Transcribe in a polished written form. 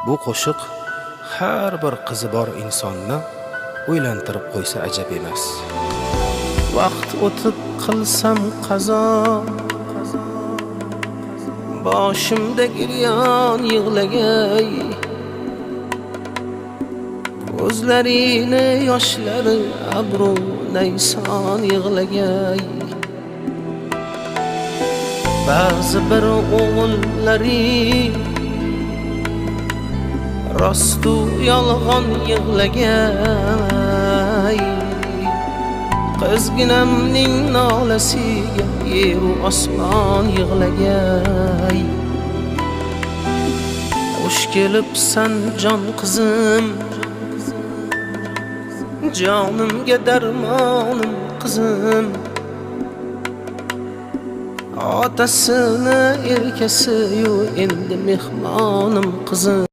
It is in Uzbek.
Bu qo'shiq har bir qizi bor insonni o'ylantirib qo'ysa ajab emas. Vaqt o'tib qilsam qazo, boshimda giryon yig'lagay, ko'zlarini yoshlari abru nayson yig'lagay. Ba'zi bir o'g'illari rostu yolg'on yig'lagay, qizginamning nolasiga yeru osmon yig'lagay. Xush kelibsan jon qizim, jonimga darmonim qizim. Otasini erkasi-yu endi mehmonim qizim.